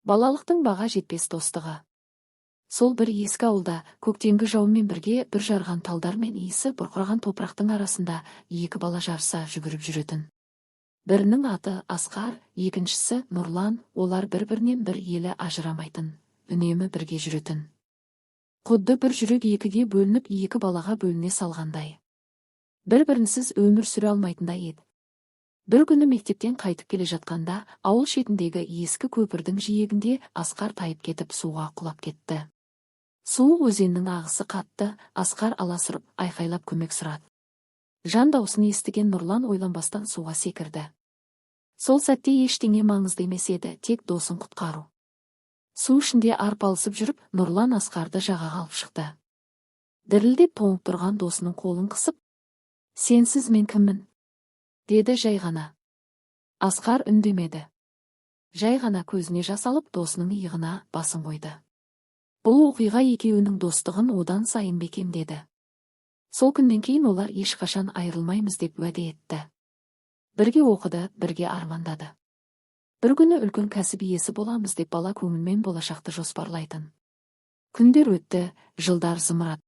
Балалықтың баға жетпес достығы. Сол бір ескі ауылда көктемгі жауынмен бірге бүр жарған талдар мен иісі бұрқыраған топырақтың арасында екі бала жарыса жүгіріп жүретін. Бірінің аты Асқар, екіншісі Нұрлан. Олар бір-бірінен бір елі ажырамайтын, үнемі бірге жүретін. Құдды бір жүрек екіге бөлініп, екі балаға бөліне салғандай. Бір-бірінсіз өмір сүре алмайтындай еді. Бір күні мектептен қайтып келе жатқанда ауыл шетіндегі ескі көпірдің жиегінде Асқар тайып кетіп, суға құлап кетті. Суық өзеннің ағысы қатты. Асқар аласұрып, айқайлап көмек сұрады. Жан даусын естіген Нұрлан ойланбастан суға секірді. Сол сәтте ештеңе маңызды емес еді, тек досын құтқару. Су ішінде арпалысып жүріп, Нұрлан Асқарды жағаға алып шықты. Дірілдеп тоңып тұрған досының қолын қысып, «Сенсіз мен кіммін?» – деді жай ғана. Асқар үндемеді. Жай ғана көзіне жас алып, досының иығына басын қойды. Бұл оқиға екеуінің достығын одан сайын бекемдеді. Сол күннен кейін олар ешқашан айырылмаймыз деп уәде етті. Бірге оқыды, бірге армандады. Бір күні үлкен кәсіп иесі боламыз деп бала көңілмен болашақты жоспарлайтын. Күндер өтті, жылдар зымырады.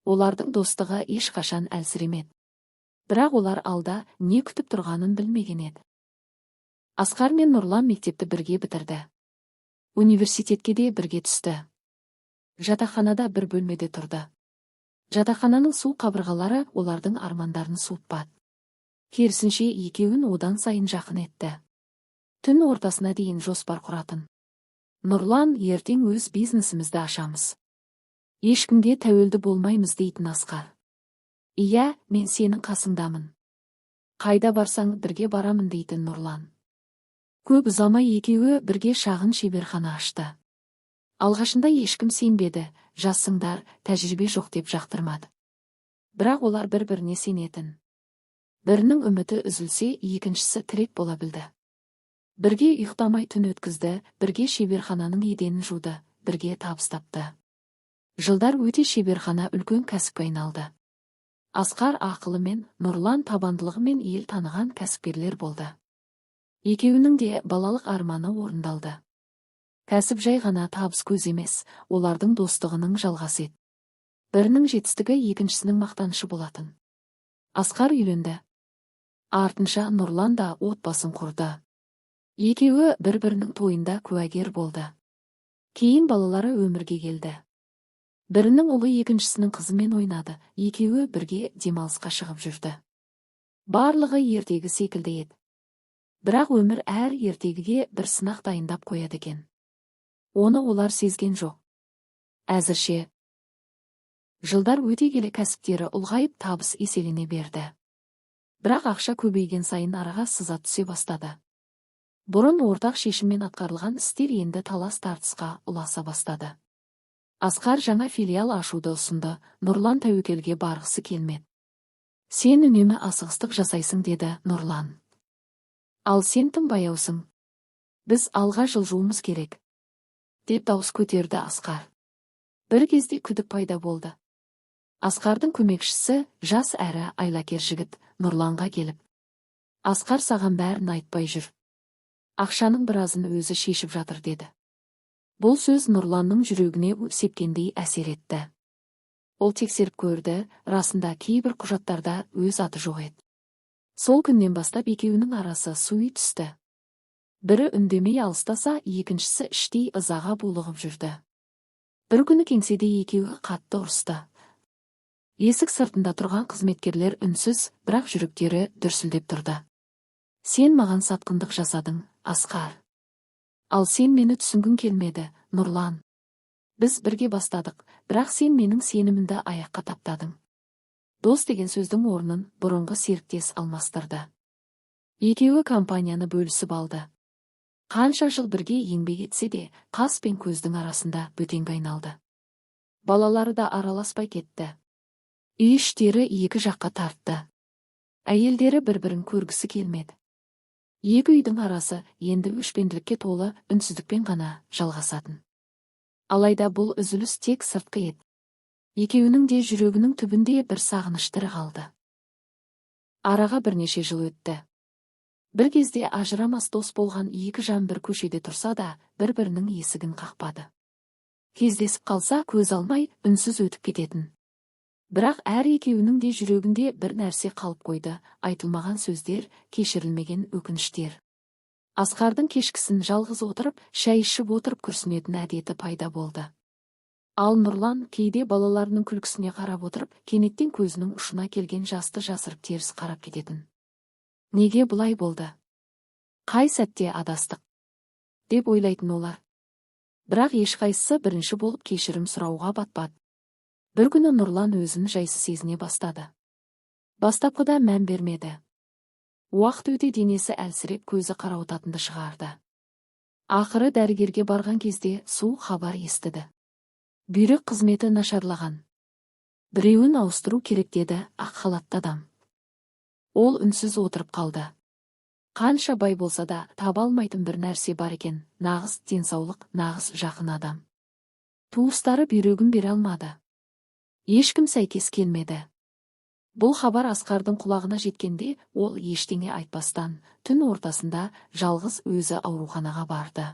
Олардың достығы ешқашан әлсіремеді. Бірақ олар алда не күтіп тұрғанын білмеген еді. Асқар мен Нұрлан мектепті бірге бітірді. Университетке де бірге түсті. Жатақханада бір бөлмеде тұрды. Жатақхананың суық қабырғалары олардың армандарын суытпады. Керісінше, екеуін одан сайын жақын етті. Түн ортасына дейін жоспар құратын. «Нұрлан, ертең өз бизнесімізді ашамыз. Ешкімге тәуелді болмаймыз», – дейтін Асқар. «Иә, мен сенің қасыңдамын. Қайда барсаң, бірге барамын», – дейтін Нұрлан. Көп ұзамай екеуі бірге шағын шеберхана ашты. Алғашында ешкім сенбеді, жассыңдар, тәжірибе жоқ деп жақтырмады. Бірақ олар бір-біріне сенетін. Бірінің үміті үзілсе, екіншісі тірек бола білді. Бірге ұйықтамай түн өткізді, бірге шеберхананың еденін жуды, бірге табыс тапты. Жылдар өте шеберхана үлкен кәсіпке айналды. Асқар ақылымен, Нұрлан табандылығымен ел таныған кәсіпкерлер болды. Екеуінің де балалық арманы орындалды. Кәсіп жай ғана табыс көзі емес, олардың достығының жалғасы еді. Бірінің жетістігі екіншісінің мақтанышы болатын. Асқар үйленді. Артынша Нұрлан да отбасын құрды. Екеуі бір-бірінің тойында куәгер болды. Кейін балалары өмірге келді. Бірінің ұлы екіншісінің қызымен ойнады, екеуі бірге демалысқа шығып жүрді. Барлығы ертегі секілді еді. Бірақ өмір әр ертегіге бір сынақ дайындап қояды екен. Оны олар сезген жоқ. Әзірше. Жылдар өте келе кәсіптері ұлғайып, табыс еселене берді. Бірақ ақша көбейген сайын араға сызат түсе бастады. Бұрын ортақ шешіммен атқарылған істер енді талас тартысқа ұласа бастады. Асқар жаңа филиал ашуды ұсынды, Нұрлан тәуекелге барғысы келмеді. «Сен үнемі асығыстық жасайсың», – деді Нұрлан. «Ал сен тым баяусың. Біз алға жылжуымыз керек», – деп дауыс көтерді Асқар. Бір кезде күдік пайда болды. Асқардың көмекшісі, жас әрі айлакер жігіт, Нұрланға келіп, «Асқар саған бәрін айтпай жүр. Ақшаның біразын өзі шешіп жатыр», – деді. Бұл сөз Нұрланның жүрегіне сепкендей әсер етті. Ол тексеріп көрді, расында кейбір құжаттарда өз аты жоқ еді. Сол күннен бастап екеуінің арасы суи түсті. Бірі үндемей алыстаса, екіншісі іштей ызаға булығып жүрді. Бір күні кеңседе екеуі қатты ұрысты. Есік сыртында тұрған қызметкерлер үнсіз, бірақ жүректері дүрсілдеп тұрды. «Сен маған сатқындық жасадың, Асқар. Ал сен мені түсінгің келмеді, Нұрлан. Біз бірге бастадық, бірақ сен менің сенімімді аяққа таптадың». Дос деген сөздің орнын бұрынғы серіктес алмастырды. Екеуі компанияны бөлісіп алды. Қанша жыл бірге еңбек етсе де, қас пен көздің арасында бөтенге айналды. Балалары да араласпай кетті. Үй іштері екі жаққа тартты. Әйелдері бір-бірін көргісі келмеді. Екі үйдің арасы енді өшпенділікке толы үнсіздікпен ғана жалғасатын. Алайда бұл үзіліс тек сыртқы еді. Екеуінің де жүрегінің түбінде бір сағыныш тірі қалды. Араға бірнеше жыл өтті. Бір кезде ажырамас дос болған екі жан бір көшеде тұрса да, бір-бірінің есігін қақпады. Кездесіп қалса, көз алмай, үнсіз өтіп кететін. Бірақ әр екеуінің де жүрегінде бір нәрсе қалып қойды: айтылмаған сөздер, кешірілмеген өкініштер. Асқардың кешкісін жалғыз отырып, шай ішіп отырып күрсінетін әдеті пайда болды. Ал Нұрлан кейде балаларының күлкісіне қарап отырып, кенеттен көзінің ұшына келген жасты жасырып, теріс қарап кететін. «Неге бұлай болды? Қай сәтте адастық?» деп ойлайтын олар. Бірақ ешқайсысы бірінші болып кешірім сұрауға батпады. Бір күні Нұрлан өзін жайсыз сезіне бастады. Бастапқыда мән бермеді. Уақыт өте денесі әлсіреп, көзі қарауытатынды шығарды. Ақыры дәрігерге барған кезде суық хабар естіді. Бүйрек қызметі нашарлаған. «Біреуін ауыстыру керек», – деді ақ халатты адам. Ол үнсіз отырып қалды. Қанша бай болса да, таба алмайтын бір нәрсе бар екен: нағыз денсаулық, нағыз жақын адам. Туыстары бүйрегін бере алмады. Ешкім сәйкес келмеді. Бұл хабар Асқардың құлағына жеткенде, ол ештеңе айтпастан түн ортасында жалғыз өзі ауруханаға барды.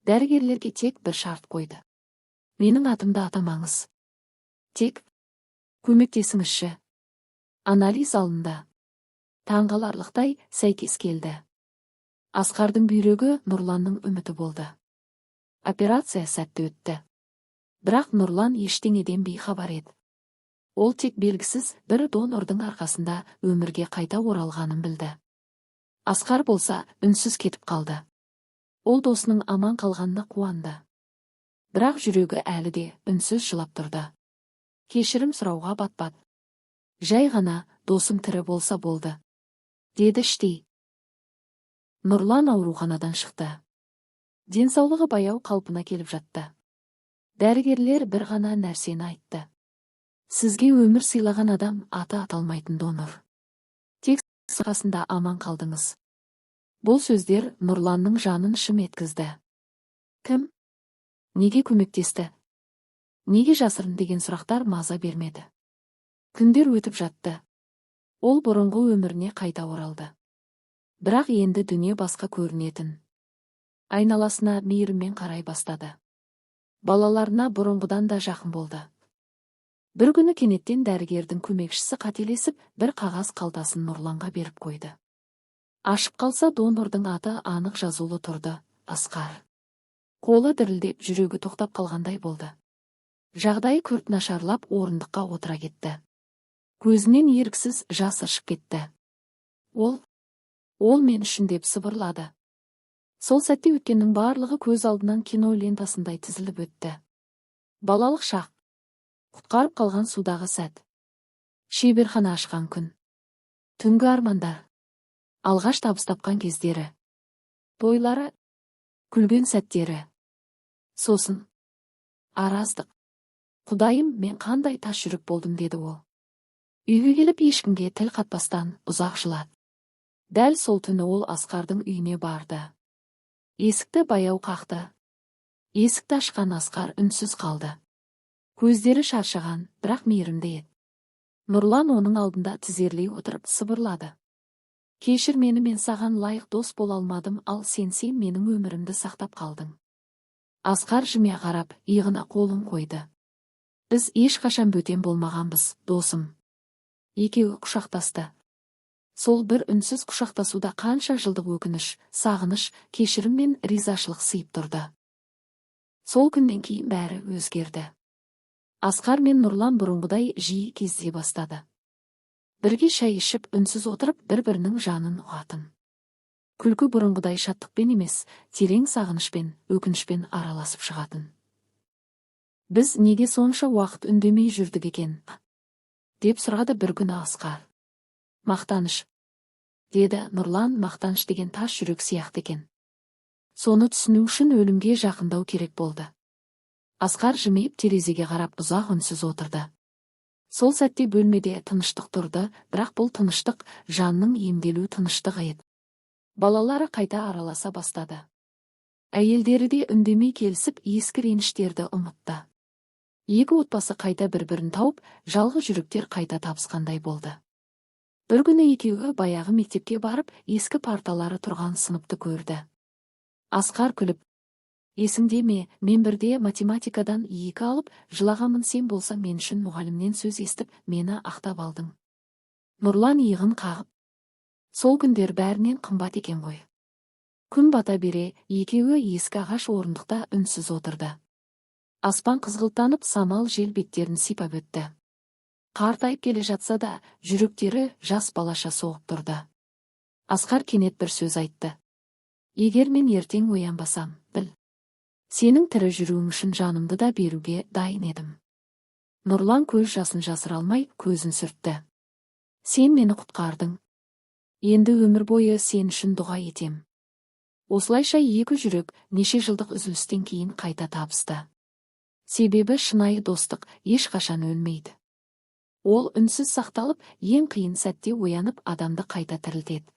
Дәрігерлерге тек бір шарт қойды: «Менің атымды атамаңыз. Тек көмектесіңізші». Анализ алынды. Таңғаларлықтай сәйкес келді. Асқардың бүйрегі Нұрланның үміті болды. Операция сәтті өтті. Бірақ Нұрлан ештеңеден бейхабар еді. Ол тек белгісіз бір донордың арқасында өмірге қайта оралғанын білді. Асқар болса, үнсіз кетіп қалды. Ол досының аман қалғанына қуанды. Бірақ жүрегі әлі де үнсіз жылап тұрды. Кешірім сұрауға батпады. Жай ғана «Досым тірі болса болды», – деді іштей. Нұрлан ауруханадан шықты. Денсаулығы баяу қалпына келіп жатты. Дәрігерлер бір ғана нәрсені айтты: «Сізге өмір сыйлаған адам аты аталмайтын донор. Тек арқасында аман қалдыңыз». Бұл сөздер Нұрланның жанын шым еткізді. Кім? Неге көмектесті? Неге жасырын деген сұрақтар маза бермеді. Күндер өтіп жатты. Ол бұрынғы өміріне қайта оралды. Бірақ енді дүние басқа көрінетін. Айналасына мейіріммен қарай бастады. Балаларына бұрынғыдан да жақын болды. Бір күні кенеттен дәрігердің көмекшісі қателесіп, бір қағаз қалтасын Нұрланға беріп қойды. Ашып қалса, донордың аты анық жазулы тұрды: Асқар. Қолы дірілдеп, жүрегі тоқтап қалғандай болды. Жағдайы күрт нашарлап, орындыққа отыра кетті. Көзінен еріксіз жас ыршып кетті. Ол мен үшін», – деп сыбырлады. Сол сәтте өткеннің барлығы көз алдынан кино лентасындай тізіліп өтті. Балалық шақ. Құтқарып қалған судағы сәт. Шеберхана ашқан күн. Түнгі армандар. Алғаш табыс тапқан кездері. Тойлары, күлген сәттері. Сосын араздық. «Құдайым, мен қандай тас жүрек болдым», – деді ол. Үйге келіп, ешкімге тіл қатпастан ұзақ жылады. Дәл сол түні ол Асқардың үйіне барды. Есікті баяу қақты. Есікті ашқан Асқар үнсіз қалды. Көздері шаршаған, бірақ мейірімді еді. Нұрлан оның алдында тізерлей отырып сыбырлады: «Кешір мені, мен саған лайық дос бола алмадым, ал сен менің өмірімді сақтап қалдың». Асқар жымия қарап, иығына қолын қойды. «Біз ешқашан бөтен болмағанбыз, досым». Екеуі құшақтасты. Сол бір үнсіз құшақтасуда қанша жылдық өкініш, сағыныш, кешірім мен ризашылық сыйып тұрды. Сол күннен кейін бәрі өзгерді. Асқар мен Нұрлан бұрынғыдай жиі кездесе бастады. Бірге шай ішіп, үнсіз отырып, бір-бірінің жанын ұғатын. Күлкі бұрынғыдай шаттықпен емес, терең сағынышпен, өкінішпен араласып шығатын. «Біз неге сонша уақыт үндемей жүрдік екен?» – деп сұрады бір күні Асқар. «Мақтаныш», – деді Нұрлан. «Мақтаныш деген тас жүрек сияқты екен. Соны түсіну үшін өлімге жақындау керек болды». Асқар жымиып, терезеге қарап ұзақ үнсіз отырды. Сол сәтте бөлмеде тыныштық тұрды, бірақ бұл тыныштық жанның емделу тыныштығы еді. Балалары қайта араласа бастады. Әйелдері де үндемей келісіп, ескі реніштерді ұмытты. Екі отбасы қайта бір-бірін тауып, жалғыз жүректер қайта табысқандай болды. Бір күні екеуі баяғы мектепке барып, ескі парталары тұрған сыныпты көрді. Асқар күліп: «Есіңде ме, мен бірде математикадан 2 алып, жылағанмын, сен болсаң, мен үшін мұғалімнен сөз естіп, мені ақтап алдың». Нұрлан иығын қағып: «Сол күндер бәрінен қымбат екен ғой». Күн бата бере, екеуі ескі ағаш орындықта үнсіз отырды. Аспан қызғылттанып, самал жел беттерін сипап өтті. Қартайып келе жатса да, жүректері жас балаша соғып тұрды. Асқар кенет бір сөз айтты: «Егер мен ертең оянбасам, біл. Сенің тірі жүруің үшін жанымды да беруге дайын едім». Нұрлан көз жасын жасыра алмай, көзін сүртті. «Сен мені құтқардың. Енді өмір бойы сен үшін дұға етем». Осылайша екі жүрек неше жылдық үзілістен кейін қайта табысты. Себебі шынайы достық ешқашан өлмейді. Ол үнсіз сақталып, ең қиын сәтте оянып, адамды қайта тірілтеді.